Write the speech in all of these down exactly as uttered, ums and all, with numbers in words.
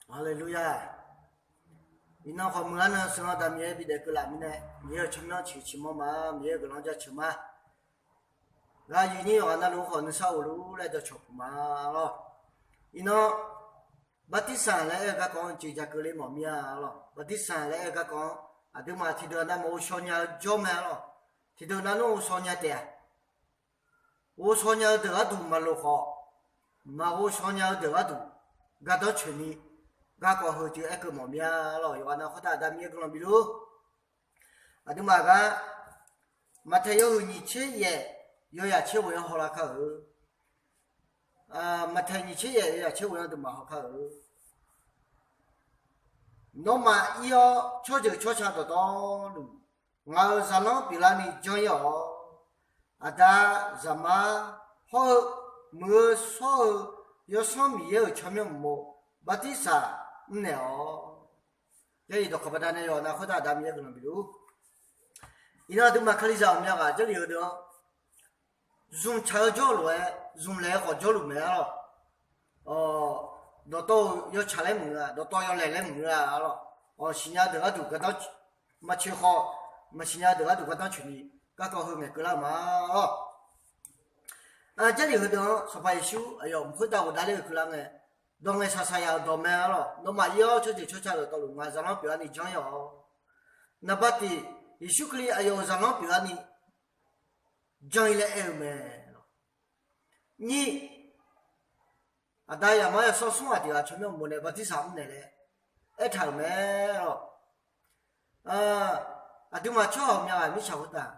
Haleluya! Iqnan khawf meuq-anr nan sheuq-anr Aqda Miqyaer bidaef keuvlaf mirnae, Miqyaer-euq tsawrmyanr ciqciq mawr ma. Miqyaer-euq guiqlanq jaceuq ma. Ghaq yif nyir yawqghaq navluf khawf nuisar of luf laer dawqcawq puq ma lawr. Iqnan bartirsaq laer aer-eu garkawv-anr jeqja keuvle mawf mir-a lawr. Bartirsaq laer aer-eu garkawv-anr aqduimaf tiqdeuq navmaf ghovshaw nya-eu jawr mae lawr. Tiqdeuq navluf ghovshaw nya taef-a. Ghovshaw nya-eu deuq gharduq maqloq khawf, maqghovshaw nya-eu deuq gharduq gardanr coeqni garkawv heu jeq aer keuv mawf mir-a lawr. Yawqghaq nav khoertav Aqda Miqyaer guiqlanq bifluf-ur. Aqduimaf gar Maqtaeq yawhuiq nyiq tser yaef, yawyaq tser ghoe-anr hawlar kar-eu. Maqtaeq nyiq tser yaef, yawyaq tser ghoe-anr aqduimaf haw kar-eu. Nawmaf ir-awr tsawrjeuq tsawrca dawqtawvluf, ngaq-euq zaqlanr pyeuflarni janr-ir-awq. Aqda, Zaqmar hawr-eu, Muiq-eu shawr-eu Yawsanr Miqyaer-euq tsawrmyanr uqmov bartirsaq mrnaeq-awq. Jarlif dawqkawq baqdanae yawqha nav khoertav Aqda Miqyaer guiqlanq bifluf-ur. Iqnan aqduimaf Kalizaq ghawqmya ghaq Jarlif heudeuq-anr zmqtsaq-eu jawrluf-aer zmqlaeq-eu khawf jawrluf mae-a lawr. Dawqtawv-euq yawtsaq laer maqngeur-a, dawqtawv yawlaeq laer maqngeur-a lawr. Siqnya deuq gharduq gardanr maqcoeq khawf, maqsiqnya deuq gharduq gardanr coeqni garkawv heu ngaeqkeuv lar-eu ma lawr. Jarlif heudeuq-anr Sanqpaq Yeqsur aqyawf mq khoertav ghofdav ler-eu keuvlar ngae, dawq ngaeqshaq shaqyaq-euq dawq mae-a lawr. Nawmaf ir-awr tsawrjeuq tsawrca dawqtawvluf ngaq-euq zaqlanr pyeuflarni janr-ir-awq. Naqba tiq, Yeqsur Kali aqyawf-euq zaqlanr pyeuflarni janr-ir laer aer-eu mae. Nyir, Aqda, Zaqmar, Yawsanr smr ghaq tiq ghaq tsawrmyanr uqmov nae bartirsaq mrnaeq laer aertaq-euq mae lawr. Aqduimaf tsawrhaq ghawqmya ghaq mirtsaq khoertav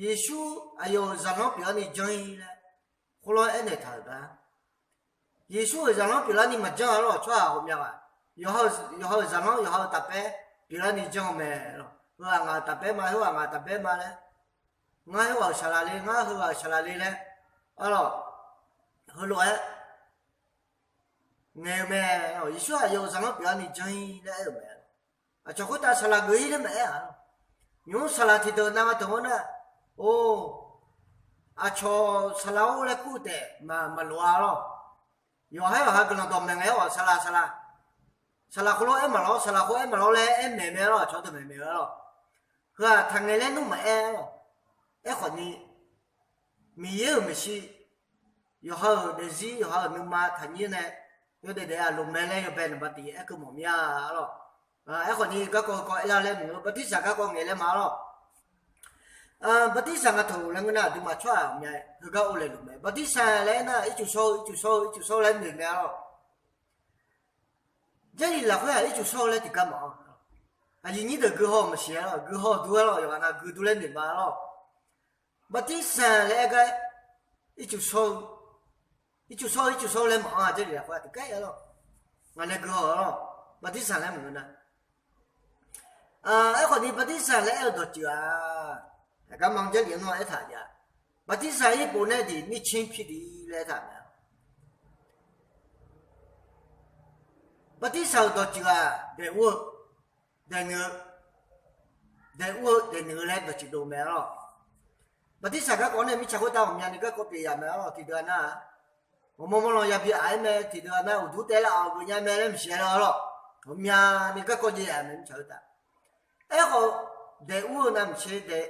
Yeqsur aqyawf-euq zaqlanr pyeuflarni janr-ir laer khoerlof-aer aernaeq taq-euq gar, Yeqsur-euq zaqlanr pyeuflarni maqjanr-a lawr. Tsawrhaq ghawqmya ghaq yawqha-euq zaqlanr, yawqha-euq taqpaer pyeuflarni janr-eu mae lawr. Heughaq ngaq-euq taqpaer ma, heughaq ngaq-euq taqpaer ma laer, ngar heughaq-euq saqlaq le, ngar heughaq-euq saqlaq le laer, arlawq, heulof-aer ngaeq-eu mae. Yeqsur aqyawf-euq zaqlanr pyeuflarni janr-ir laer aer-euq mae. Aqcawq khoertav saqlaq geuf-ir laer maqaer-a. Nymq-mr saqlaq tiqdeuq navmaqteuq-anr nar, or, aqcawq saqlaq-or laer kur-eu taef maqloq-a lawr. Yawqha-aer yawqha guiqlanq dawqmaeq ngae-awr saqlaq saqlaq, saqlaq khoerlof-aer maqlawr, saqlaq khoer-aer maqlawr laer aer maeq mae-a lawr. Aqcawq deuq maeq maeq-eu-a lawr. Heu-aq taqngaeq laer nmr maqaer-a lawr. Aerkhawf ni, Miqyaer-euq maeqshi yawqha-euq daefzir, yawqha-euq nuima taqnyir nae yawdaef daef-aq loqmae laer yawbae naqba tiq aer keuv mawf mir-a lawr. Aerkhawf ni garkawv heukawv aerlar laer maqngeur, bartirsaq garkawv ngaeq laer ma-a lawr. Bartirsaq nga taq-euq laer ngeur nar aqduimaf tsawrhaq ghawqmya heugar ovlaeq luf mae. Bartirsaq laer aer nar ircuf shawr-eu, ircuf shawr-eu, ircuf shawr-eu laer noeq mae-a lawr. Jarlif lafkhoer-aq ircuf shawr-eu laer tiqgar mawf-a. Aqyuif nyir deuq gui haw-euq maqsiq-a lawr, gui haw-eu dur-aer lawr, yawqghaq nav gui dur laer noeq ma-a lawr. Bartirsaq laer aer gar ircuf shawr-eu, ircuf shawr-eu, ircuf shawr-eu laer mawf-a. Jarlif lafkhoer tiqgar aer-a lawr. Ngaq nae gui haw-eu lawr. Bartirsaq laer maqngeur nar, aerkhawf ni bartirsaq laer aer-eu dawqtsuif-aq, aqgar ma Jarlif-anr aertaq jav. Bartirsaq-ir pov nae diq mirtser pir diq laer aertaq mae. Bartirsaq-euq dawqtsuif-aq daeq ur-eu, daeq nuiq-eu, daeq ur-eu daeq nuiq-eu laer dawqtsuif dov mae-a lawr. Bartirsaq garkawv nae mirtsaq khoertav ghawqmyani garkawv pyeuf yaf mae-a lawr. Tiqdeuq-a nar-aq, ghawqmawr mawrlan yabi aq-aer mae, tiqdeuq-a nar uqduq taev lar-awq geuf nya mae laer maqsiq-a lawr. Ghawqmyani garkawv jaev yaf mae mirtsaq khoertav. Aerkhawf, daeq ur-eu navmaqtser daeq,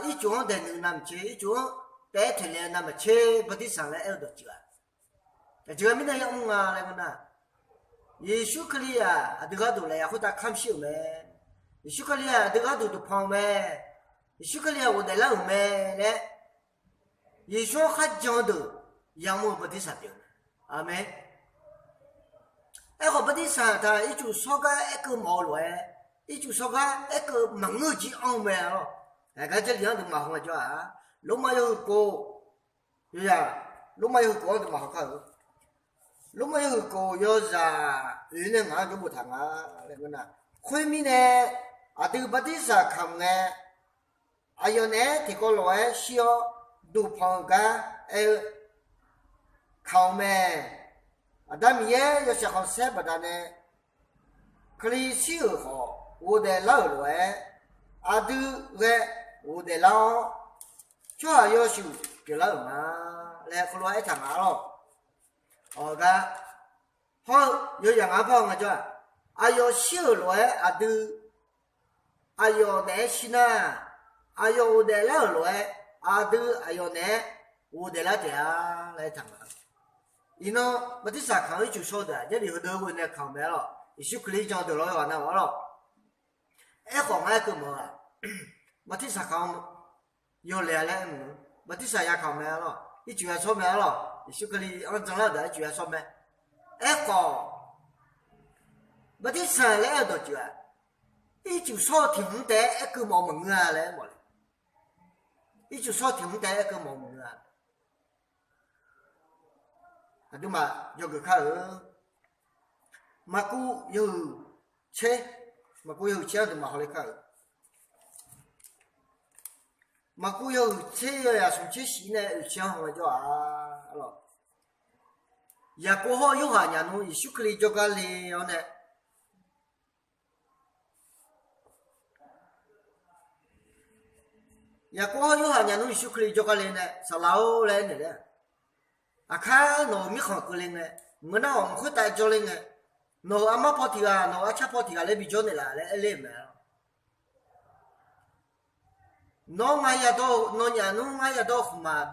ircuf-anr daeq nuiq-eu navmaqtser, ircuf-anr taef-aer toeqle-eu navmaqtser, bartirsaq laer aer-eu dawqtsuif-aq, aqjeq mirnae yamr nga laer ngeur nar, Yeqsur Kali-aq aqdui gharduq lafyaq khoertav kamq shir-euq mae. Yeqsur Kali-aq aqdui gharduq duqpanq-eu mae. Yeqsur Kali-aq ghofdaef lar-euq mae laer Yeqsur-anr kharjan-eu deuq yamr-eu bartirsaq pyeuf-eu mae. Aqmeq. Aerkhawf bartirsaq taq ircuf shawr gar aerkeuv mawf-eu lof-aer, ircuf shawr gar aerkeuv maqngeur-eu jir anr-eu mae-a lawr. Aqgar Jarlif-anr deuq maqhaw ngae jawr-aq, Lormav yawhuiq kof, yawzaq, Lormav yawhuiq kof-anr deuq maqhaw kar-eu. Lormav yawhuiq kof yawzaq oeq nae ngaq-anr jawr boftaq nga laer ngeur nar, khoermirnae aqdui bartirsaq kamq ngae, aqyawf naeq-aer tiqkawv lof-aer shir-awr duqpanq-eu gar aer-eu kamq-eu mae. Aqda Miqyaer yawshaef khanqsaer baqdanae Kali shir-euq khawf ghofdaef lar-euq lof-aer, aqdui ghae ghofdaef lar-awr tsawrhaq yawshuif pyeuflar-euq ma laer heulof-aer aertaq nga lawr. Awq gar, Awr-eu, yawzaq ngaq-anr par-eu ngaejawr-aq, aqyawf shir-euq lof-aer aqdui aqyawf naeq-aer shir nar, aqyawf ghofdaef lar-euq lof-aer aqdui aqyawf naeq-aer ghofdaef lar taef-a laer aertaq nga. Iqnan bartirsaq kamq-eu ircuf shawr-eu deuq-aq, Jarlif heudeuq ghoe nae kamq mae-a lawq. Yeqsur Kali-anr jan deuq lawr-eu ghaq nav-a lawq. Aerkhawf ngar aerkeuv mawf-eu-aq, bartirsaq kamq-eu yawlaeq-a laer aer mq-eu, bartirsaq ya kamq mae-a lawq, ircuf ya shawr mae-a lawq. Yeqsur Kali-anr janlar-eu deuq-aq ircuf ya shawr mae. Aerkhawf, bartirsaq laer aer-eu dawqtsuif-aq, ircuf shawr-eu tiq hmq taef-aer aerkeuv mawf-eu maqngeur-a laer aer mawf le. Ircuf shawr-eu tiq hmq taef-aer aerkeuv mawf-eu maqngeur-a. Aqduimaf yawgeuf kar-eu, Maqkuv yawhuiq tser, Maqkuv yawhuiq tser aqduimaf hawler kar-eu. Maqkuv yawhuiq tser yawzaq smq tser shif nae oeq tser-anr haw ngaejawr-a lawq. Yaqkov hawr-eu Yorhaq nyaf nmr Yeqsur Kali jawrgar le-awr nae Yaqkov hawr Yorhaq nyaf nmr Yeqsur Kali jawrgar le nae, Saqlaq-or laer aernaeq ler-aq, aqkar nawq-euq mirkhanq keuvle ngae, maqngeur nar-awq mq khoertav jawrler ngae, nawq-euq armar paw tiq ghaq, nawq-euq arcar paw tiq ghaq laer bijawr naeqlaf laer aerler-eu mae-a. Nawr ngar yadawr-eu, nawnyaf nmr ngar yadawr-eu khmqmaq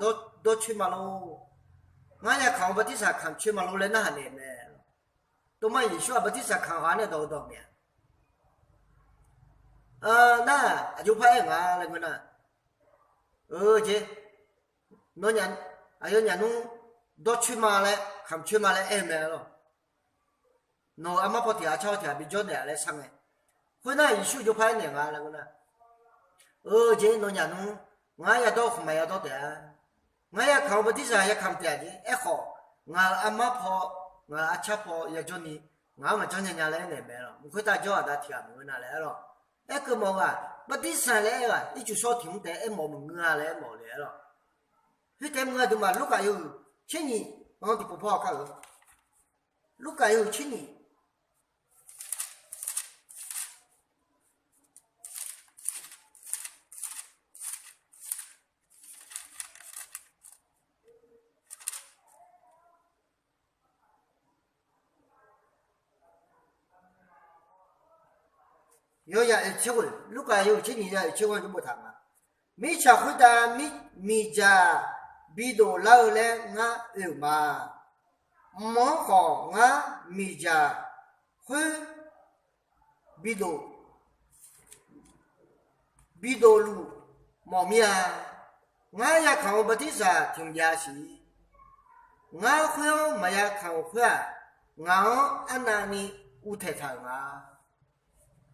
dawrcoer ma lor. Ngar yakamq-eu bartirsaq kamq coer ma lor laer narhaq naeq mae. Tomar Yeqsur-aq bartirsaq kamq ghaq nae dawq-eu dawq mae-a. Nar-aq aqjox par aer-eu nga laer ngeur nar, eu jeq, nawnyaf, aqyawfnyaf nmr dawrcoer ma laer kamq coer ma laer aer-eu mae-a lawq. Nawq-euq armar paw tiq ghaq, arcar paw tiq ghaq bijawr naeq-a laer shar ngae, khoernar Yeqsur jawr par aernaeq nga laer ngeur nar, eu jeq, nawnyaf nmr ngar yadawr-eu khmqmaq yadawr taef-a. Ngar yakamq-eu bartirsaq yakamq taef-aq jeq, aerkhawf ngaq-euq armar paw, ngaq-euq arcar paw yajawr ni, ngaq-anr maqjanr nya nya laer aernaeq mae-a lawq. Mq khoertav jawr-eu aqda tiq ghaq maqngeur nar laer aer lawq. Aerkeuv mawf-eu ghaq, bartirsaq laer aer-eu ghaq ircuf shawr-eu tiq hmq taef-aer aer mawf-eu maqngeur-a laer aer mawf le-a lawq. Khoertaef maqngeur aqduimaf Lurkaf yawhuiq tser nyiq-anr tiqpov par haw kar-eu. Lurkaf yawhuiq tser nyiq Yawzaq oeq tser ghoe, Lurkaf yawhuiq tser nyiq yawzaq oeq tser ghoe-anr boftaq nga. Mirtsaq khoertav miqdzaq bidof lar-eu laer ngar oe-euq ma. Mq-anr khawf ngar miqdzaq khoer bidof bidofluf mawf mir-a. Ngar yakamq-eu bartirsaq tiq hmq jav siq. Ngar khoer-anr maqya kamq-euq khoer-aq, ngaq-anr arnavni uvtaeq taq-euq nga.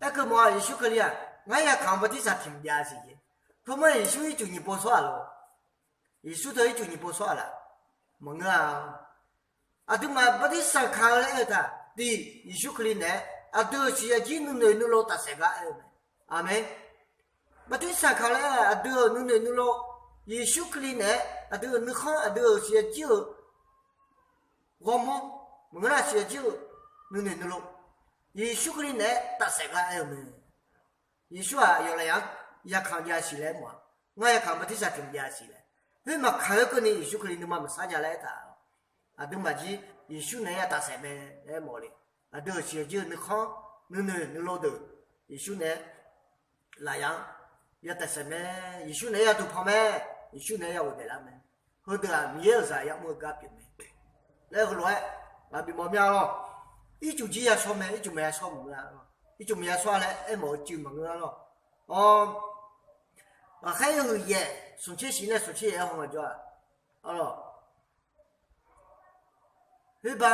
Aerkeuv mawf-aq, Yeqsur Kali-aq ngar yakamq-eu bartirsaq tiq hmq jav siq jeq. Tomar Yeqsur ircuf nyiq pov shawr-aq lor. Yeqsur teu ircuf nyiq pov shawr-aq laf? Maqngeur-a. Aqduimaf bartirsaq kamq-eu laer aer-eu taq tiq, Yeqsur Kali naeq-aer aqdui-euq siqyaq jir nuinoeq nuilov tafsaef gar aer-eu mae. Aqmeq. Bartirsaq kamq laer aer-eu aqdui-euq nuinoeq nuilov, Yeqsur Kali naeq-aer aqdui-euq nuikhanr, aqdui-euq siqyaq jir-euq ghawrmawr, maqngeur nar siqyaq jir-euq nuinoeq nuilov, Yeqsur Kali naeq-aer tafsaef gar aer-eu mae. Yeqsur-aq aqyawf lafyaq-anr yakamq jav siq laer mawf-a. Ngar yakamq bartirsaq tiq hmq jav siq laer. Khoer maqkaq-aer keuvni Yeqsur Kali nuima maqsar nya laer aertaq-a. Aqduimaf jir Yeqsur naeq-aer ya tafsaef mae laer mawf le. Aqdui-euq siqyaq jir-eu nuikhanr, nuinoeq nuilov deuq Yeqsur naeq-aer lafyaq-anr ya tafsaef mae. Yeqsur naeq-aer ya duqpanq mae. Yeqsur naeq-aer ya ghofdaef lar mae. Heudeuq-aq Miqyaer-euq zaq yamr-eu gar pyeuf mae laer heulof-aer maqbif mawf mya lawr. Ircuf jir ya shawr mae, ircuf maqya shawr maqngeur-a lawr. Ircuf maqya shawr-a laer aermawf-eu cuiv maqngeur-a lawr. Awr, ghaqkhaer yawhuiq yaef smqtser shif nae smqtser yaef-aer haw ngajawr-aq, arlawq, khoerba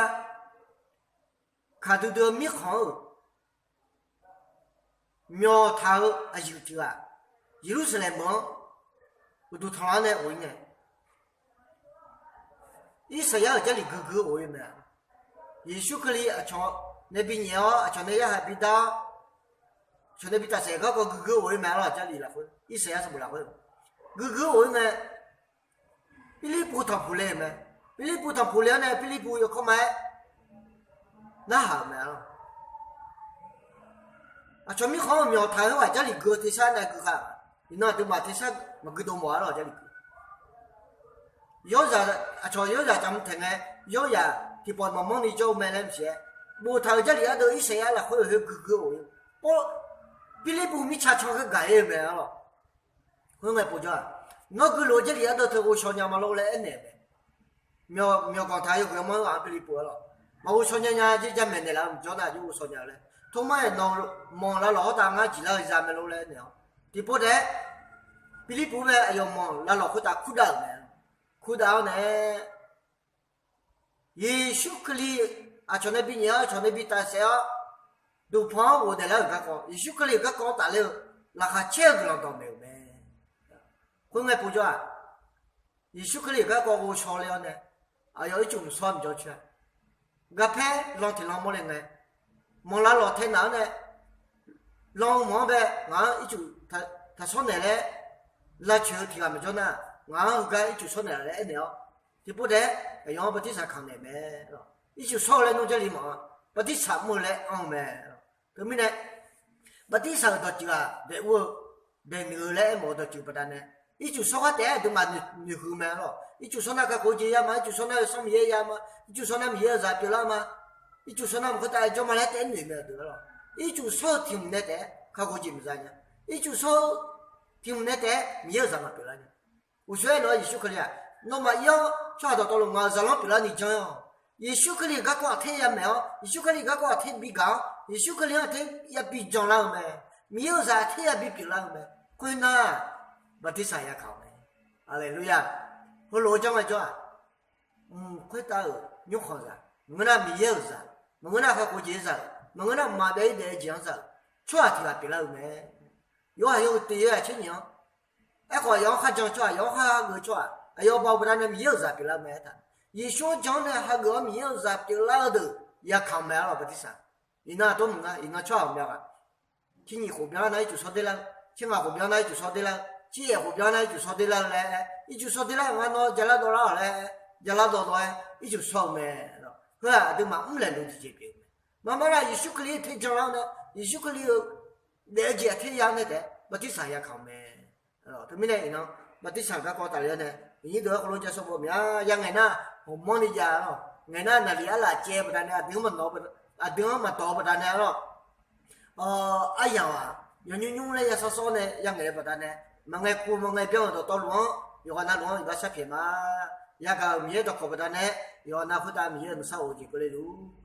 kaqdui dui-eu mirkhanq-euq myawqtaq-eu aqyuif tiq ghaq Yeqlursaqlaeq meuq-anr uqduq tanqlar nae of-ir ngae, Irsaqyar-euq Jarlif guigui-eu of-ir mae. Yeqsur Kali aqcawq nae binyaef-awr, aqcawq nae yarkhaq bidar-awr, aqcawq nae bi tafsaef garkawv guigui of-ir mae. Arlawq, Jarlif lafkhoer, Irsaqyar sanqbof lafkhoer guigui of-ir ngae, Pirlirpuv tanqpuq le-euq mae. Pirlirpuv tanqpuq le-awr nae Pirlirpuv yawkawr ma-aer narhaq-euq mae. Arlawq, aqcawq mirkhanq-anr myawqtaq-eu khoerghaq Jarlif gui-eu tersar nae gui kha-a. Iqnan aqduimaf tersar maqgui dov mawf-a lawq, Jarlif gui. Yawrzaq, aqcawq yawrzaq jaqmq taeq ngae, yawrzaq tiqpawf maqmanr ni jawr-eu mae laer maqsiq-aer, boftaq-euq Jarlif ardeuv Irsaqyar lafkhoer-euq heu guiqgui of-eu, Pirlirpuv mirtsaq can khoergaq-ir-eu mae arlawq. Khoerngae povjawr-aq, nawr guiqluf-eu Jarlif ardeuv teu ghovshaw nya ma lor laer aernaeq-eu mae. Myawqganq taq yawhuiq-anr manr-eu ghaq-anr Pirlirpuv arlawq, maqghovshaw nya nya jir jamaeq naeqlaf-eu maqjawr nar, jir ghovshaw nya-eu laer. Tormar-aer nawq manq lavlawq khoertav ngar jiqlar-eu za mae lor laer aernaeq-awr, tiqpov taef-aer Pirlirpuv mae aqyawf manq lavlawq khoertav kurdav-euq mae. Kurdav-awr nae Yeqsur Kali aqcawq nae binyaef-awr, aqcawq nae bitaf saef-awr, duqpanq-anr ghofdaef lar-euq garkawv, Yeqsur Kali-euq garkawv-anr tafler-eu laqkhaq caer-eu guiqlanq dawqmaeq-euq mae. Khoerngae povjawr-aq, Yeqsur Kali-euq garkawv ghovshaw le-awr nae, aqyawf ircuf mqsawr mqjawr coer-a. Garpaer lan tiq lan mawrle ngae, manq lavlawq tae naq-anr nae, lan-eu mawq-anr bae ngaq-anr ircuf taqshawr naeq laer lavcoeq-eu tiq ghaq maqjawr nar, ngaq-anr heugar ircuf shawr naeq laf laer aernaeq-awr, tiqpov taef-aer aqyawf-anr bartirsaq kamq naeq mae. Ircuf shawr-eu laer nawr Jarlif mawf-a, bartirsaq mr-eu laer anr-eu mae. Teumirnae bartirsaq-euq dawqtsuif-aq daeq ur-eu, daeq nuif-eu laer aermawf-eu dawqtsuif baqdanae, ircuf shawr ghaq taef-aer aqduimaf noeqhuiq mae arlawq. Ircuf shawr nar kakhof-eu jeq ya ma, ircuf shawr nar yawsanr Miqyaer ya ma, ircuf shawr nar Miqyaer-euq zaq pyeuflar ma, ircuf shawr nar mq khoertav jawr ma laer taef-aer noeq mae aqdui arlawq. Ircuf shawr-eu tiq hmq nae taef-aer kakhof jeq maqza nya. Ircuf shawr-eu tiq hmq nae taef-aer Miqyaer-euq zaq maqpyeuflar nya. Uqshoe aerlof-aer Yeqsur Kali-aq, nawmaf ir-awr tsawrhaq dawqtawvluf ngaq-euq zaqlanr pyeuflarni jan-awq. Yeqsur Kali-euq garkawv aqter yamaeq-awr, Yeqsur Kali-euq garkawv aqter bigaq-awr, Yeqsur Kali-anr aqter yabi janlar-eu mae. Miqyaer-euq zaq aqter yabi pyeuflar-eu mae. Khoernar, bartirsaq yakaq-euq mae. Haleluya! Heulof-aer janr ngaejawr-aq, mq khoertav-euq nymrkhanq zaq, maqngeur nar Miqyaer-euq zaq, maqngeur nar kakhof jeq-eu zaq-euq, maqngeur nar mqmaq byav-ir daef-eu jeq-anr zaq-euq tsawrhaq tiq ghaq pyeuflar-eu mae. Yawqha yawhuiq tiq yawqha tser nyiq-anr, aerkhawf aqyawf-anr kharjan-eu tsawrhaq, aqyawf-anr hageuf-eu tsawrhaq, aqyawf baoq baqdanae Miqyaer-euq zaq pyeuflar-eu mae aertaq. Yeqsur-anr jan-anr nae hageuf-awr Miqyaer-euq zaq pyeuflar-eu deuq yakaq-eu mae arlawq bartirsaq. Iqnan aqdawr mq nga, iqnan tsawrhaq ghawqmya ghaq, tser nyiq khof byan nar ircuf shawr der lar-eu, tser ngaq khof byan nar ircuf shawr der lar-eu, tser yaef khof byan nar ircuf shawr der lar-eu laer, ircuf shawr der lar-eu ngar nawr jalar dawvlar-awq laer, jalar dawv dawv-aer ircuf shawr-eu mae. Heu-aq aqduimaf mrlaeq luf tiqjeq pyeuf-eu mae. Maqmar nar Yeqsur Kali-euq ter janlar-awr nae, Yeqsur Kali-euq daef-eu jeq aqter ya-anr nae taef-aer bartirsaq yakaq-euq mae. Teumirnae iqnan bartirsaq garkawv tafler-awr nae, iqnyir deuq-aer khoerlof-aer ja sawr baw mya, ya ngaeq nar ghawqmanrni jav-awq. Ngaeq nar naqliq arlaf caev baqdanae, aqdui-anr maqdawq-eu baqdanae arlawq. Aryamq-aq, yawnymr nymr laer ya sawr sawr nae ya ngaeq-eu baqdanae, maqngae kuv maqngae byan-euq dawqtawvluf-anr yawqghaq navluf-anr iqbax sharpyaeq ma. Yagaq-euq Miqyaer dawqkawq baqdanae, yawqghaq nav khoertav Miqyaer-euq nuisar of-eu jeq keuvle luf